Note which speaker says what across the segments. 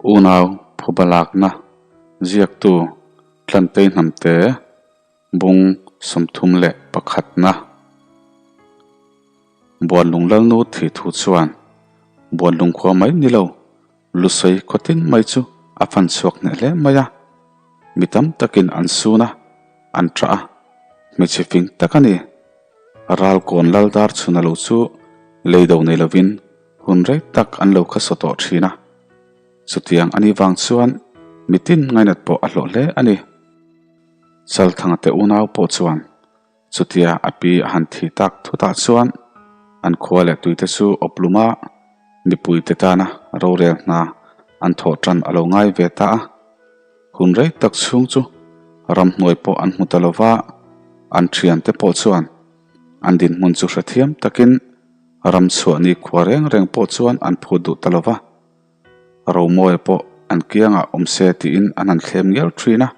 Speaker 1: Unau phuba lakna ziaktu Tlantei Hnamte bung 31 na Buanlung Lalnu thih thu chuan Buanlung khua mai ni lo Lusei khawtin mai chu a fan chhuak hneh hle mai a, mi tam takin an sun a, an ṭah a, hmeichhe fing tak a ni. Ralkawn Laldar chhuna lo chu lei do nei lovin hun rei tak an lo kha saw tawh ṭhin a, chutiang a nih vang chuan mitin ngainat pawh a hlawh hle a ni. Chalthanga te unau pawh chuan chutia a pi a han thi tak thutah chuan an khua leh tuite chu awplum a, mipuite tana rorel hna an thawh ṭan a lo ngai ve ta a. Hun rei tak chhung chu ramhnuai pawh an hmu ta lo va, an ṭhiante pawh chuan an dinhmun chu hrethiam takin ram chhuah ni khua reng reng pawh chuan an phut duh ta lo va. Romawia pawh an kiangah awm se tiin an han thlem ngial ṭhin a.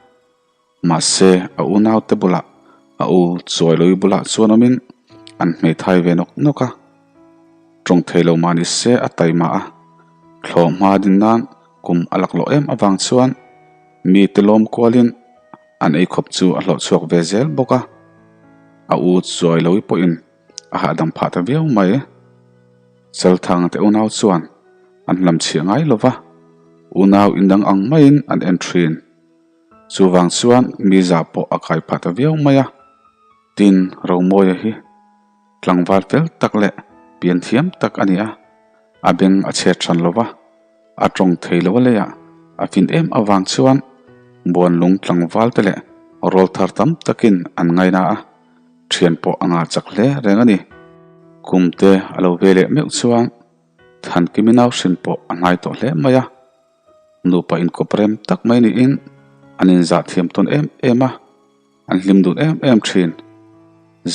Speaker 1: Mahse, a unaute bulah, a u Chuailoui bulah chuan awmin an hmeithai ve nawk nawk a. Tawng thei lo mah ni se a taima a, thlawh hma din nan kum a lak loh em avang chuan mite lawm kualin an eikhawp chu a hlawh chhuak ve zel bawk a. A u Chuailoui pawhin a hahdam phah ta viau mai. Chalthang te unau chuan an hlamchhiah ngai lo va, unau indang ang maiin an en thin. Chuvang chuan mi zah pawh a kai phah ta viau mai a. Tin, Romawia hi tlangval fel tak leh pian thiam tak a ni a, a beng a chhet hran lo va, a tawng thei lo a leiah a fin em avang chuan Buanlung tlangval te leh rawl thar tam takin an ngaina a, thian pawh a ngah chak hle reng a ni. Kum te a lo ve leh meuh chuan Thankimi nau hrin pawh a hnai tawh hle mai a. Nupa inkawp rem tak mai niin an inzah thiam tawn em em a, an hlim dun em em thin.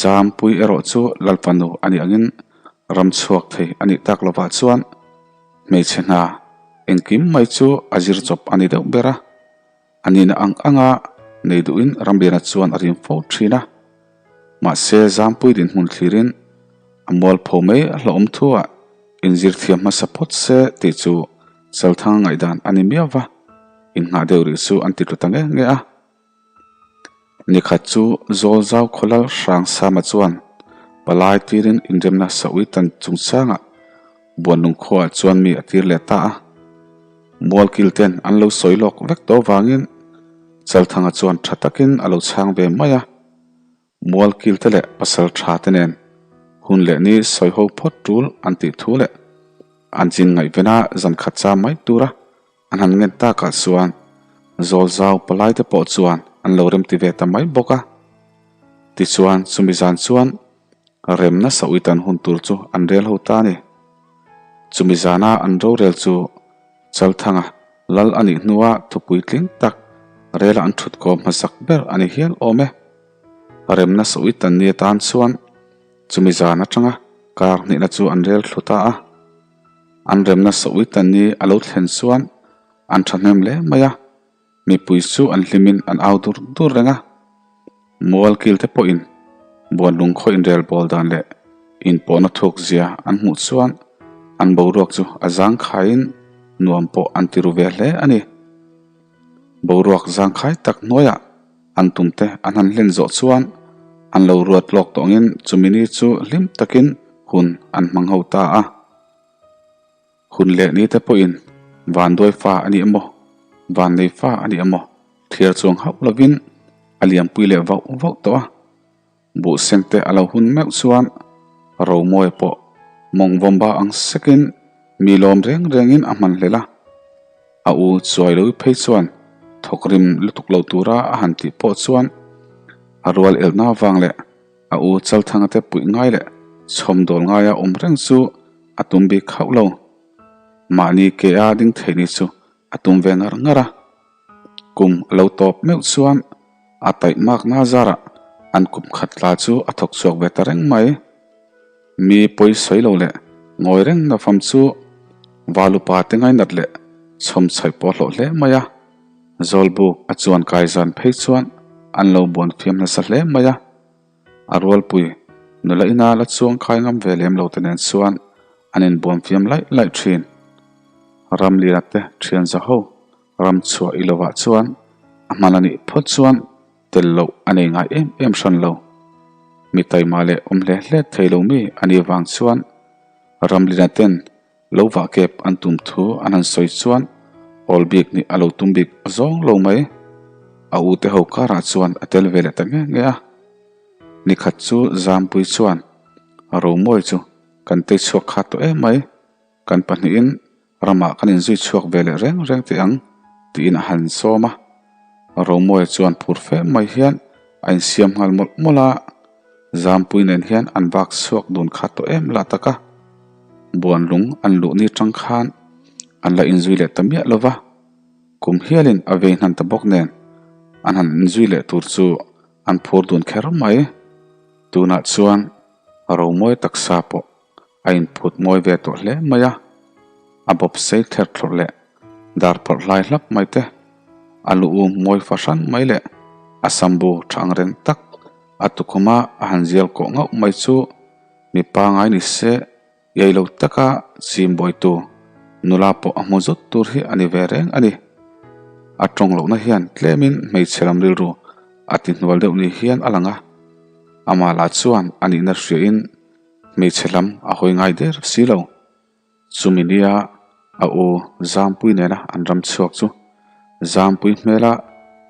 Speaker 1: Zampui erawh chu Lalfanu a nih angin ram chhuak thei a nih tak lovah chuan hmeichhe hna engkim mai chu a zir chawp a ni deuh ber a. A nihna ang anga nei duhin Ramliana chuan a rim fo thin a. Mahse Zampui dinhmun thlirin a mualpho mai a hlauhawm thuah inzir thiam hmasa phawt se tih chu Chalthanga ngaihdan a ni miau va, innghah deuh rih chu an ti tlu ta nge nge a. Nikhat chu Zawlzau khawlal Hrangsama chuan palai tirin inremna saui tan chungchangah Buanlung khuaah chuan mi a tir leh ta a. Mualkil ten an lo sawi lawk vek tawh avangin Chalthanga chuan tha takin a lo chhang ve mai a. Mualkil te leh pasal tha te nen hun leh ni sawi ho phawt tul an tih thu leh an chin ngaihvena zan khat cha mai tura an han ngen takah chuan Zawlzau palai te pawh chuan an lo remti ve ta mai bawk a. Tichuan chumi zan chuan Remna sawitan hun tur chu an rel ho ta a ni. Chumi zana an rorel chu Chalthanga lal a nih hnua thupui tling tak rela an thut kawm hmasak ber a ni hial awm e. Remna sawitan ni atan chuan chumi zan atanga kar hnihna chu an rel thlu ta a. An remna sawitan ni a lo thlen chuan an thahnem hle mai a. Mipui chu an hlimin an au dur dur reng a, mual kil te pawhin buanlung khaw inrel bawl dan leh inpawhna thuk zia an hmuh chuan an boruak chu a zangkhaiin nuam pawh an ti ru ve hle a ni. Boruak zangkhai tak hnuaiah an tumte an han hlen zawh chuan an lo ruat lawk tawngin chumi ni chu hlim takin hun an hmang ho ta a. Hun leh ni te pawhin vanduai fa a ni emaw, vannei fa a ni emaw thlir chuang hauh lovin a liampui leh vauh vauh tawh a. Buh seng te a lo hun meuh chuan Romawia pawh mawng vawmba ang sekin mi lawm reng rengin a hman hlel a. A u chuai lo phei chuan thawk rim lutuk lo tura a han tih pawh chuan a rual elna avang leh a u Chalthanga te puih ngai leh chhawmdawl ngaia awm reng chu a tum bik hauh lo. Mahni ke a ding thei ni chu a tum ve ngar ngar a. Kum a lo tawp meuh chuan a taih makna zarah an kum khat tla chu a thawk chhuak ve ta reng mai. Mi pawi sawi lo leh ngawi reng na fam chu Valupa te ngainat leh chhawm chhaih pawh hlawh hle mai a. Zawlbuk a chuan kai zan phei chuan an lo buan fiam nasa hle mai a. A rualpui nula ina la chuang khai ngam ve lem lo te nen chuan an inbuam fiam laih laih thin. Ramliana te thian zaho ram chhuah i lovah chuan a hman a nih phawt chuan tel loh a nei ngai em em hran lo. Mi taima leh awm hle hle thei lo mi a nih vang chuan Ramliana ten lo vah kep an tum thu an han sawi chuan awl bik nih a lo tum bik zawng lo mai. A u te ho karah chuan a tel ve leh ta nge nge a. Nikhat chu Zampui chuan Romawi chu kan tei chhuak kha tawh em mai. Kan pahnihin ramah kan inzui chhuak ve leh reng reng teh ang tiin a han sawm a. Romawia chuan phur fe mai hian a insiam nghal mawlh mawlh a, Zampui nen hian an vak chhuak dun kha tawh em lah tak a. Buanlung an luh ni tang khan an la inzui leh ta miah lo va, kum hialin a vei hnan ta bawk nen an han inzui leh tur chu an phur dun kher mai. Tunah chuan Romawia taksa pawh A inphut mawi ve tawh hle mai a, a bawp sei ther thlawrh leh dar phawrh hlai hlap mai te, a lu u mawi fahran mai leh a sambu tha ang reng tak a tukhuma a han zial kawh ngauh mai chu mi pangai ni se iai lo taka chim bawitu nula pawh a hmu zut tur hi a ni ve reng a ni. A tawng lohna hian tlemin hmeichhe lam rilru a ti hnual deuh ni hian a lang a, amah lah chuan a nihna hriain Hmeichhe lam a hawi ngai der si lo. Chumi nia a u Zampui nena an ram chhuak chu Zampui hmela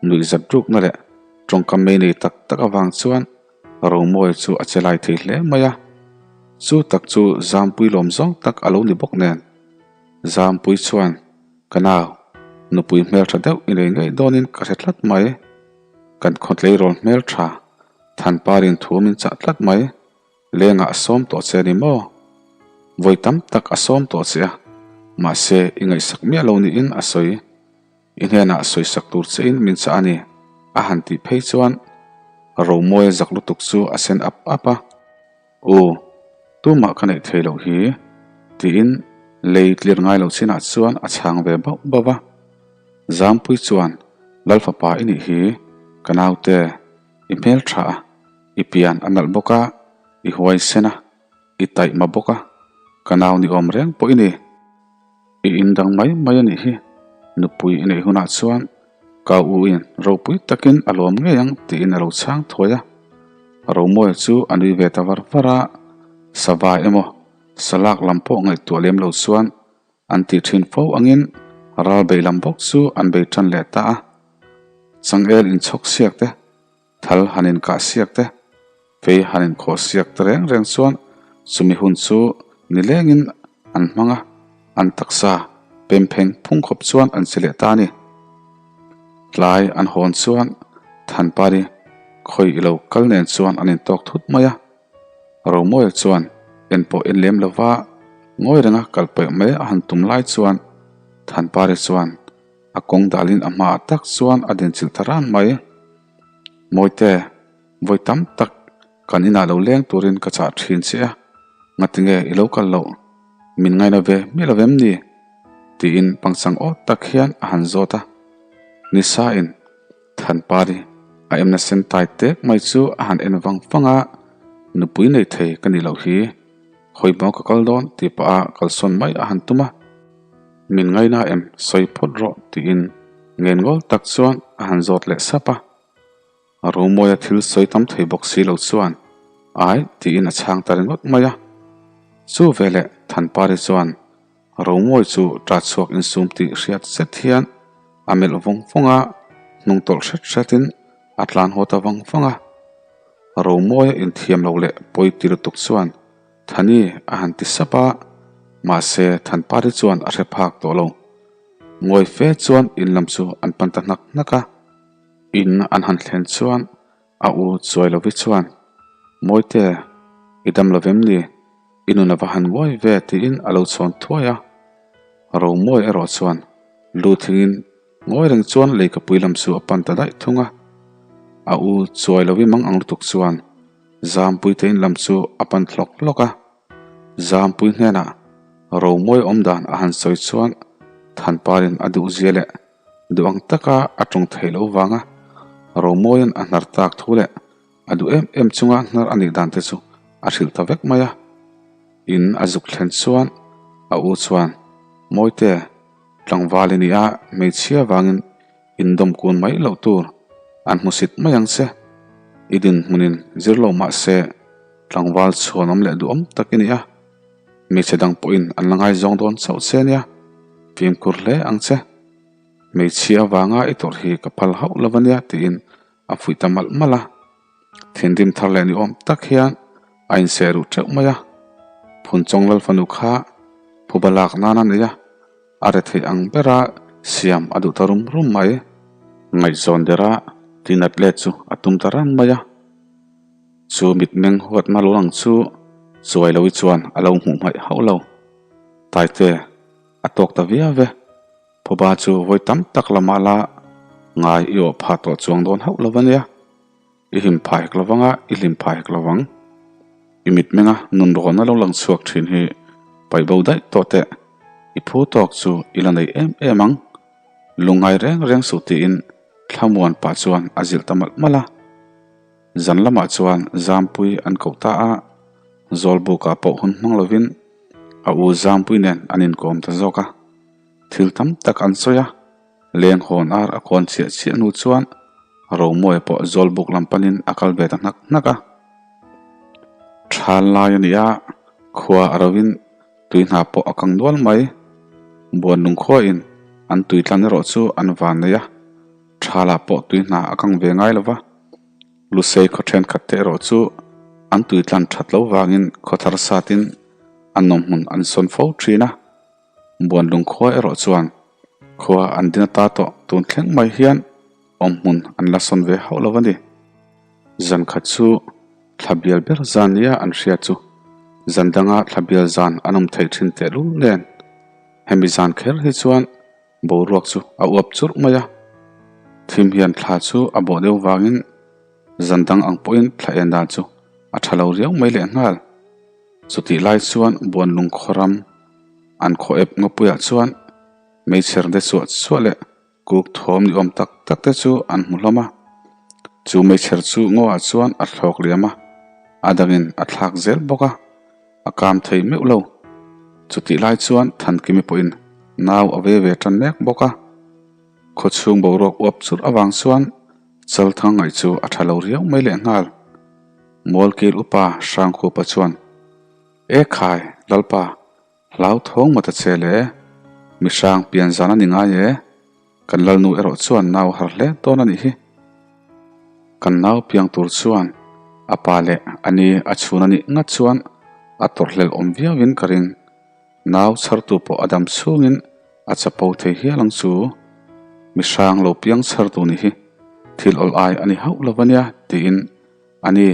Speaker 1: nuihzat rukna leh tawngkam mei nei tak tak avang chuan Romawi chu a che lai thei hle mai a. Chu tak chu Zampui lawm zawng tak a lo ni bawk nen. Zampui chuan, Ka nau, nupui hmeltha deuh i nei ngei dawnin ka hre tlat mai. Kan khawtleirawl hmeltha Thanparin thu min chah tlat mai. Lengah a sawm tawh che a ni maw? Vawi tam tak a sawm tawh che a, mahse i ngaihsak miah lo niin a sawi. I hnenah sawisak tur chein min chah a ni, a han tih phei chuan Romawia zak lutuk chu a sen ap ap a. U, tumah ka neih thei loh hi, tiin lei tlir ngai lo chinah chuan a chhang ve bauh bauh a. Zampui chuan, Lalfapa i nih hi, ka naute, i hmeltha a. I pian a nalh bawk a, i huaisen a, i taihma bawk a, ka nau ni awm reng pawh i ni. I indang mai mai a nih hi, nupui i neih hunah chuan ka u in ropui takin a lawm ngei ang tiin a lo chhang thuai a. Romawia chu a nui ve ta var var a, sava emaw salak lam pawh ngaihtuah lem lo chuan an tih thin fo angin ral bei lam bawk chu an bei tan leh ta a. Changel inchhawk siak te Thal han inkah siak te, fei han inkhawh siak te reng reng chuan chumi hun chu nilengin an hmang a, an taksa pem pheng phung khawp chuan an che leh ta a ni. Tlai an hawn chuan Thanpari khawi ilo kal nen chuan an intawk thut mai a, Romawia chuan en pawh en lem lova ngawi renga kal paih mai a han tum lai chuan Thanpari chuan A kawng dalin a hmaah tak chuan a dinchilh ta ran mai. Mawite, vawi tam tak kan inah lo leng turin ka chah thin che a, ngatinge i lo kal loh? Min ngaina ve miah lo em ni? tiin pangchang awt tak hian a han zawt a. Nisa-in Thanpari a emna sen tai tek mai chu a han en vang vang a, Nupui nei thei ka nih loh hi, hawi maw ka kal dawn tih pah a kalsawn mai a han tum a. Min ngaina em sawi phawt rawh tiin ngengawl tak chuan a han zawt leh sap a. Romawia thil sawi tam thei bawk si lo chuan ai tiin a chhang ta ringawt mai a. Chu veleh Thanpari chuan Romawi chu ṭah chhuak insum tih hriat zet hian a melh vawng vawng a, hnung tawlh hret hretin a tlan haw ta vang vang a. Romawia inthiam lo leh pawi ti lutuk chuan Thani a han ti sap a, mahse Thanpari chuan a hre phak tawh lo. Ngawi fe chuan in lam chu an pan ta hnak hnak a. In an han thlen chuan a u Chuailovi chuan, Mawite, i dam lo vem ni? I nun a va han ngawi ve tiin a lo chhawn thuai a. Romawi erawh chuan lu thingin ngawi reng chuan leikapui lam chu a pan ta daih thung a. A u Chuailovi mang ang lutuk chuan Zampui te in lam chu a pan hlawk hlawk a, Zampui hnenah Romawi awm dan a han sawi chuan Thanparin a duh zia leh duh ang taka a tawng theih loh vanga Romawiin a hnar tak thu leh a duh em em chunga hnar a nih dan te chu a hrilh ta vek mai a. In a zuk thlen chuan a u chuan, Mawite! Tlangval i ni a, hmeichhia vangin indawm kun mai loh tur an hmusit mai ang che. I dinhmunin zir lo mah se tlangval chhuanawm leh duhawm tak i ni a, hmeichhe dang pawhin an la ngaizawng dawn chauh che nia, fimkhur hle ang che. Hmeichhia avanga i tawrh hi ka phal hauh lo ania tiin a fuih ta malh malh a. Thinrim thar leh ni awm tak hian a inseh ruh teuh mai a. Phunchawng Lalfanu kha phuba lak nan a nei a, a rethei ang bera siam a duh ta rum rum mai. Ngaihzawn dera tinat let chu a tum ta ran mai a. Chu mitmeng huatna lo lang chu Chuailovi chuan a lo hmuh hmaih hauh lo. Taite a tawk ta viau e. Phuba chu vawi tam tak lamah la ngai i awh phah tawh chuang dawn hauh lo a nia. I hlim phah hek lo vang a, i hlim phah hek lo vang. I mitmenga nunrawnna lo lang chhuak thin hi paih bo daih tawh teh. I phu tawk chu i la nei em em ang. Lungngai reng reng suh tiin thlamuan pah chuan a zilh ta malh malh a. Zan lamah chuan Zampui an koh ta a, Zawlbukah pawh hun hmang lovin a u Zampui nen an inkawm ta zawk a. Thil tam tak an sawi a, leng hawn ar a kawn chhiah chhiah hnu chuan Romawia pawh Zawlbuk lam panin a kal ve ta hnak hnak a. Thal lai a ni a, khua a rovin tui hna pawh a kang nual mai. Buanlung khuain an tui tlan erawh chu an van nei a, thalah pawh tui hna a kang ve ngai lo va. Lusei khaw thenkhat te erawh chu an tui tlan that lo vangin khaw thar satin an nawmhmun an sawn fo thin a. Buanlung khua erawh chuan khua an din ata tawh tun thleng mai hian awmhmun an la sawn ve hauh lo a ni. Zan khat chu thla bial ber zan nia an hria chu zan danga thla bial zan an awm theih thin tehlul nen hemi zan kher hi chuan boruak chu a uap churh mai a. Thim hian thla chu a bawh deuh vangin zan dang ang pawhin thla en dan chu a tha lo riau mai lehnghal. Chutih lai chuan Buanlung khawram an khaw ep ngawpuiah chuan meichher de suah suah leh kuk thawm ni awm tak tak te chu an hmu hlawm a. Chu meichher chu ngawah chuan a thlawk liam a, a dangin a thlak zel bawk a, a kam thei meuh lo. Chutih lai chuan Thankimi pawhin nau a ve ve tan mek bawk a. Khawchhung boruak uap churh avang chuan Chalthang ngaih chu a tha lo riau mai lehnghal. Mualkil upa Hrangkhupa chuan, E khai, Lalpa, hlau thawng mawt a che le, mi hrang pian zan a ni ngai e, kan Lalnu erawh chuan nau har hle dawn a nih hi. Kan nau piang tur chuan a pa leh a ni a chhun a nih ngat chuan a tawrhhlelh awm viauin ka ring. Nau chhartu pawh a dam chhungin a chapo thei hial ang chu. Mi hrang lo piang chhartu nih hi thil awl ai a ni hauh lo a nia tiin a ni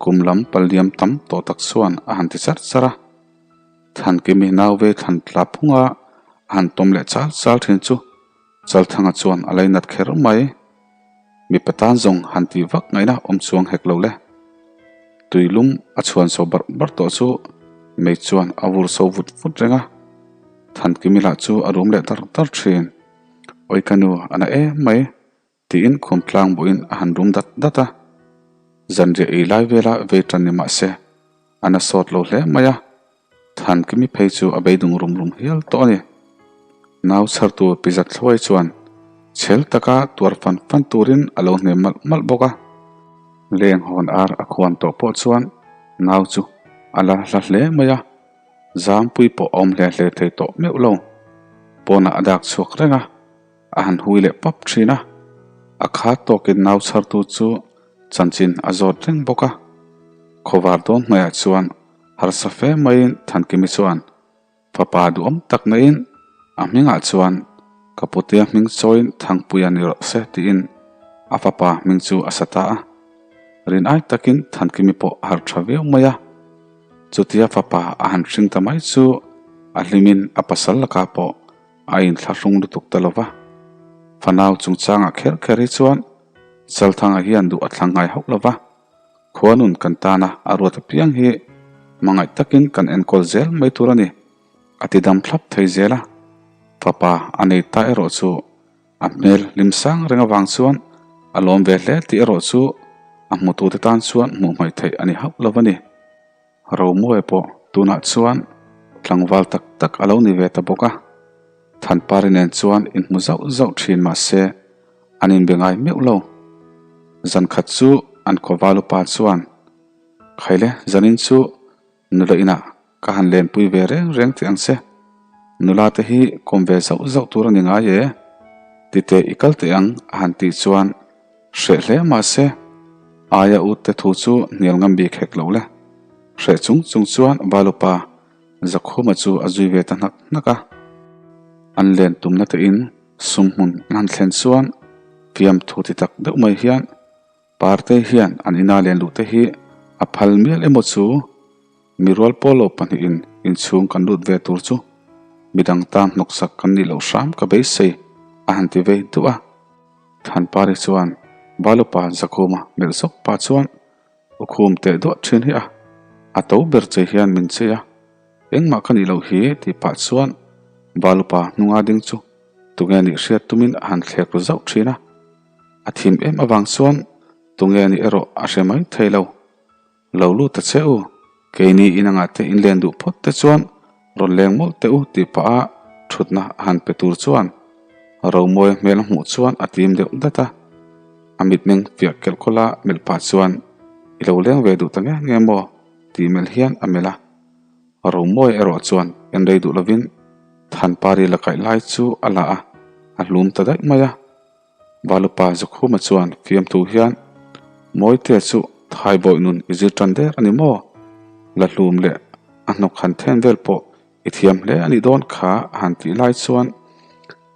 Speaker 1: kum lam paliam tam tawh tak chuan a han ti charh charh a. Thankimi nau ve thlan tla phunga a han tawm leh chal chal thin chu Chalthanga chuan a lainat kher mai. Mipa tan zawng han tih vak ngaihna awm chuang hek lo le. Tui lum a chhuan so barh barh tawh chu mei chuan a vur so vut vut reng a. Thankimi lah chu a rum leh dar dar thin. Awi ka nu a na em mai tiin khum tlang buhin a han rum dat dat a. Zanriah ei lai vela vei tan ni mahse a na sawt lo hle mai a. Thankimi phei chu a beidung rum rum hial tawh a ni. Nau chhartu Pizat Thluai chuan chhel taka tuar fan fan turin a lo hnem malh malh bawk a. Leng hawn ar a khuan tawh pawh chuan nau chu a la hla hle mai a, Zampui pawh a awm hle hle thei tawh meuh lo. Pawnah a dak chhuak reng a, a han hui leh pap thin a. A khat tawkin nau chhartu chu chanchin a zawt reng bawk a. Khawvar dawn hmaiah chuan Harsa fe maiin Thankimi chuan fapa duhawm tak naiin a hmingah chuan ka putea hming chawiin Thangpuia ni rawh se tiin a fapa hming chu a sa ta a. Rin ai takin Thankimi pawh a harh tha viau mai a. Chutia fapa a han hring ta mai chu a hlimin a pasal lakah pawh a inthlahrung lutuk ta lo va. Fanau chungchangah kher kher hi chuan Chalthanga hian duh a thlang ngai hauh lo va. Khuanun kan tana a ruat apiang hi hmangaih takin kan enkawl zel mai tur a ni. A ti dam thlap thei zel a, fapa a nei ta erawh chu a hmel hlim sang reng avang chuan a lawm ve hle tih erawh chu a hmutute tan chuan hmuh hmaih theih a ni hauh lo a ni. Romuai pawh tunah chuan tlangval tak tak a lo ni ve ta bawk a. Thanpari nen chuan inhmu zauh zauh thin mah se an inbe ngai meuh lo. Zan khat chu an khawval upa chuan, Khaile, zanin chu nula inah ka han lenpui ve reng reng teh ang che. Nula te hi kawm ve zauh zauh tur a ni ngai e. Titeh i kal teh ang a han tih chuan Hreh hle mah se, aia ut te thu chu hnial ngam bik hek lo le. Hreh chung chung chuan Valupa Zakhuma chu a zui ve ta hnak hnak a. An len tumna te in sum hmun an han thlen chuan fiamthu ti tak deuh mai hian Partei hian an ina len luh te hi a phal mial emaw chu mi rual pawl lo pahnihin inchhung kan lut ve tur chu midang tan hnawksak kan nih loh hram ka beisei a han ti vei duh a. Thanpari chuan Valupa Zakhuma melh zawk pah chuan U khum teh duah thin hi a, a to ber che hian min chei a, engmah ka nih loh hi tih pah chuan Valupa hnunga ding chu tunge nih hriat tumin a han thlek ru zauh thin a, a thim em avang chuan tunge nih erawh a hre mai thei lo. Lo lut ta che u, keini in angah te in len duh phawt te chuan rawn leng mawlh teh u tih pah a thutna a han pe tur chuan Romawia hmel a hmuh chuan a tim deuh dat a, a mitmeng fiah kelh kawlh a melh pah chuan I lo leng ve duh ta nge nge maw tih melh hian a melh a, Romawia erawh chuan en rei duh lovin Thanpari la kaih lai chu a la a, a hlum ta daih mai a. Valupa Zakhuma chuan fiamthu hian, Mawitea chu Thaibawih nun i zir tan der a ni maw? La hlum leh a hnawk han then vel pawh i thiam hle a nih dawn kha a han tih lai chuan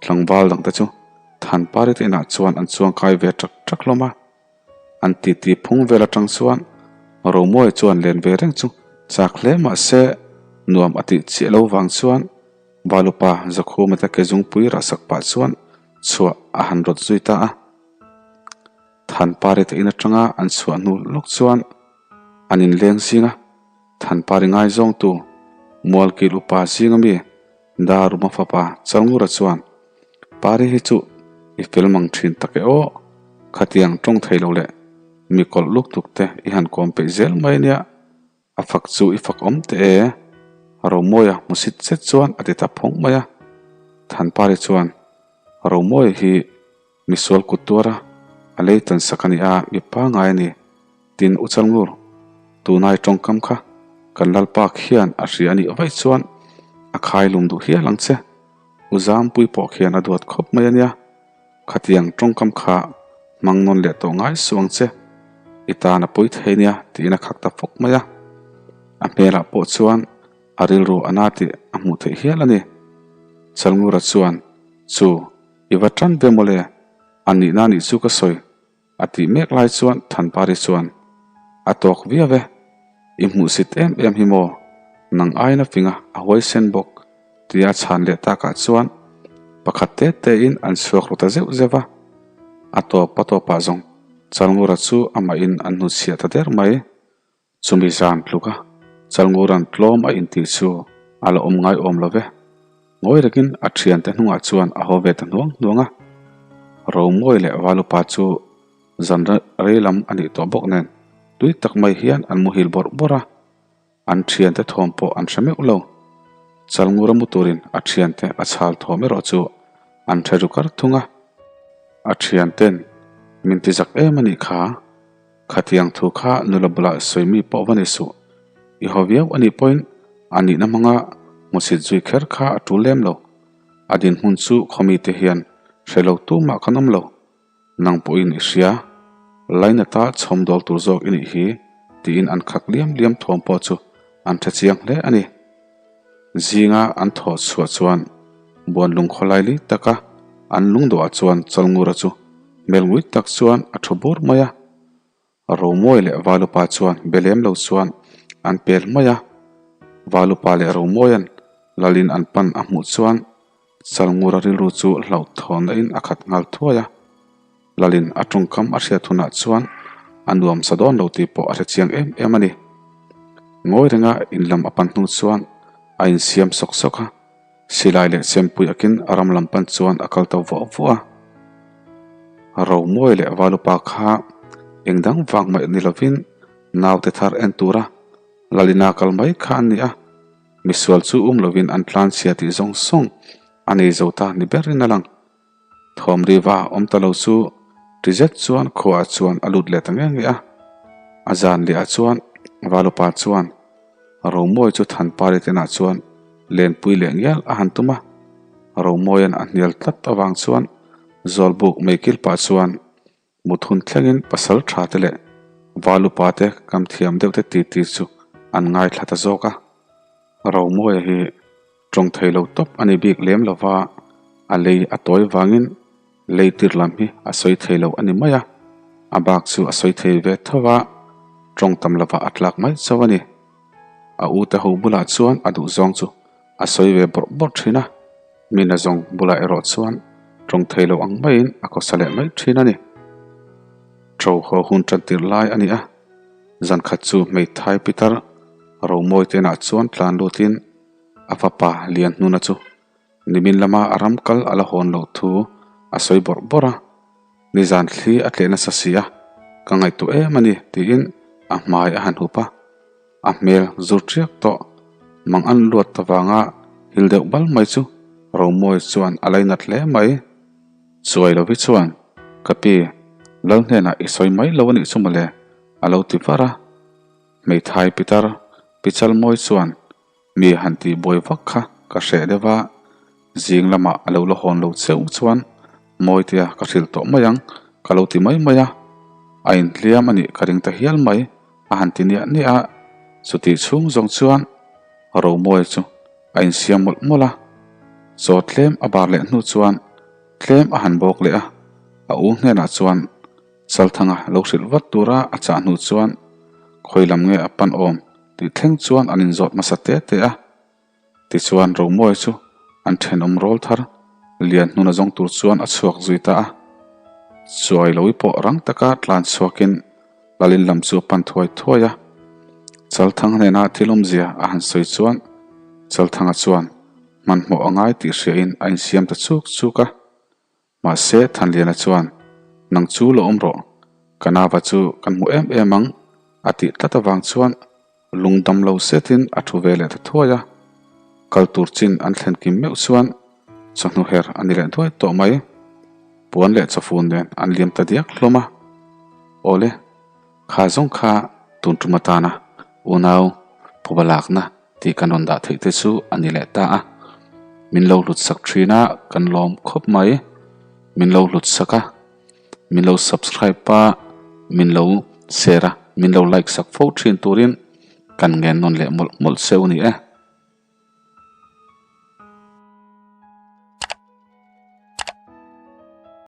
Speaker 1: tlangval dangte chu Thanpari te inah chuan an chuangkai ve ṭak ṭak hlawm a. An titi phung vel atang chuan Romawia chuan len ve reng chu chak hle mah se nuam a tih chiah lo vang chuan Valupa Zakhuma te ke zungpui rahsak pah chuan chhuah a han rawt zui ta a. Thanpari te in atanga an chhuah hnu lawk chuan an inleng zing a, Thanpari ngaizawngtu Mualkil upa zinga mi Daruma fapa Chalngura chuan Pari hi chu i fel mang thin tak e aw, khatiang tawng thei lo leh mi kawlh luk tuk te i han kawm peih zel mai ania, a fak chu i fak awm teh e, Romawia hmusit zet chuan a ti ta phawng mai a. Thanpari chuan Romawia hi Misual kut tuara a lei tan sak a ni a, mi pangai a ni. Tin, U Chalngur, tunai tawngkam kha kan Lalpa khian a hria a nih vaih chuan a khai lum duh hial ang che. U Zampui pawh khian a duat khawp mai a nia. Khatiang tawngkam kha hmang nawn leh tawh ngai suh ang che. I tan a pui thei nia tiin a khak ta fawk mai a. A hmelah pawh chuan a rilru a na tih a hmuh theih hial a ni. Chalngura chuan, Chu, I va tan ve mawle, a nihna nih chu ka sawi, a tih mek lai chuan Thanpari chuan, A tawk viau e, i hmuhsit em em hi maw, nang aiin a fing a, a huaisen bawk, tia chhan leh takah chuan pakhat te tein an chhuak ru ta zeuh zeuh a. A tawp a tawpah zawng Chalngura chu amahin an hnuchhiah ta der mai. Chumi zan tluka Chalnguran tlawm a intih chu a la awm ngai awm lo ve. Ngawi rekin a thiante hnungah chuan a haw ve ta hnuang hnuang a. Romawi leh Valupa chu zan rei lam a nih tawh bawk nen tui tak mai hian an muhil bawrh bawrh a. An thiante thawm pawh an hre meuh lo. Chalngura mu turin a thiante a chhal thawm erawh chu an hre ru kar thung a. A thianten min ti zak em a nih kha. Khatiang thu kha nula bulah sawi mi pawh va ni suh. I haw viau a nih pawhin a nihna hmanga hmusit zui kher kha a tul lem lo. A dinhmun chu khawmite hian hre lo tumah kan awm lo. Nang pawhin i hria. Lainata chhawmdawl tur zawk i nih hi tiin an khak liam liam thawm pawh chu an hre chiang hle a ni. Zinga an thawh chhuah chuan Buanlung khawlai li taka an lungdawhah chuan Chalngura chu hmel ngui tak chuan a thu bur mai a. Romawi leh Valupa chuan be lem lo chuan an pel mai a. Valupa leh Romawia'n Lalin an pan a hmuh chuan Chalngura rilru chu hlauhthawnna in a khat nghal thuai a. Lalin a tawngkam a hriat hunah chuan a nuam sa dawn lo tih pawh a hre chiang em em a ni. Ngawi renga in lam a pan hnu chuan a insiam sawk sawk a, silai leh chempui akin a ram lam pan chuan a kal ta vuah vuah a. Romawi leh Valupa kha eng dang vang mai ni lovin naute thar en tura Lalina kal mai kha an ni a, misual chu um lovin an tlanchhia tih zawng zawng. a nei zo ta ni berin a lang. Thawm riva awm ta lo chu ti zet chuan khuaah chuan a lut leh ta nge nge a. A zan lehah chuan Valupa chuan Romawi chu Thanpari tenah chuan lenpui leh ngial a han tum a. Romawian a hnial tlat avang chuan Zawlbuk meikil pah chuan Mut hun thlengin pasal tha te leh valupa te kam thiam deuh te titi chu an ngaithla ta zawk a. Romuaia hi tawng thei lo tawp a ni bik lem lo va, a lei a tawi vangin lei tir lam hi a sawi thei lo a ni mai a, a bak chu a sawi thei ve tho va, tawng tam lovah a tlak mai chauh a ni. A u te ho bulah chuan a duhzawng chu a sawi ve bawrh bawrh thin a. Mina zawng bulah erawh chuan tawng thei lo ang maiin a khawsa leh mai thin a ni. Ṭo haw hun ṭan tirh lai a ni a, zan khat chu hmeithai pitar Romawi te inah chuan tlan lutin a fapa Lianhnuna chu nimin lama a ram kal a la hawn loh thu a sawi bawrh bawrh a, nizan thli a tleh nasa si a, ka ngaihtuah em a ni tiin a hmai a han hup a. A hmel zur ṭiak tawh. Mang an luat ta vanga hil deuh bal mai chu Romawi chuan a lainat hle mai. Chuai lovi chuan, Ka pi, Lal hnenah i sawi mai lo a nih chu mawle, a lo ti var a. Hmeithai pitar Pichalmawi chuan, Mi han tih buai vak kha ka hreh deuh a, zing lamah a lo la hawn lo cheuh chuan Mawitea ka hrilh tawh mai ang ka lo ti mai mai a, a inhliam a nih ka ring ta hial mai a han ti niah niah a, chutih chhung zawng chuan Romawia chu a insiam mawlh mawlh a, chaw tlem a bar leh hnu chuan tlem a han bawk leh a, a u hnenah chuan Chalthanga lo hrilh vat tura a chah hnu chuan khawi lam nge a pan awm tih thleng chuan an inzawt hmasa te te a. Tichuan Romawi chu an thenawm rawl thar lian hnuna zawng tur chuan a chhuak zui ta a. Chuai lohi pawh rang taka tlan chhuakin Lalin lam chu a pan thuai thuai a. Chalthang hnena thil awmzia a han sawi chuan Chalthanga chuan hmanhmawh a ngai tih hriain a insiam ta chuk chuk a. Mahse, Thanliana chuan, Nang chu lo awm rawh, ka nava chu kan hmu em em ang, a tih tlat avang chuan lung dam lo setin a thu ve leh ta thuai a. Kal tur chin an thlen kim meuh chuan chawhnu her a ni leh duai tawh mai. Puan leh chawfun nen an liam ta diak hlawm a. Awle, kha zawng kha tun tum atana unau phuba lakna tih kan rawn dah theih te chu a ni leh ta a. Min lo hlut sak thin a, kan lawm khawp mai. Min lo hlut sak a, min lo subscribe a, min lo share a, min lo like sak fo thin turin kan ngen nawn leh mawlh mawlh cheu a ni e.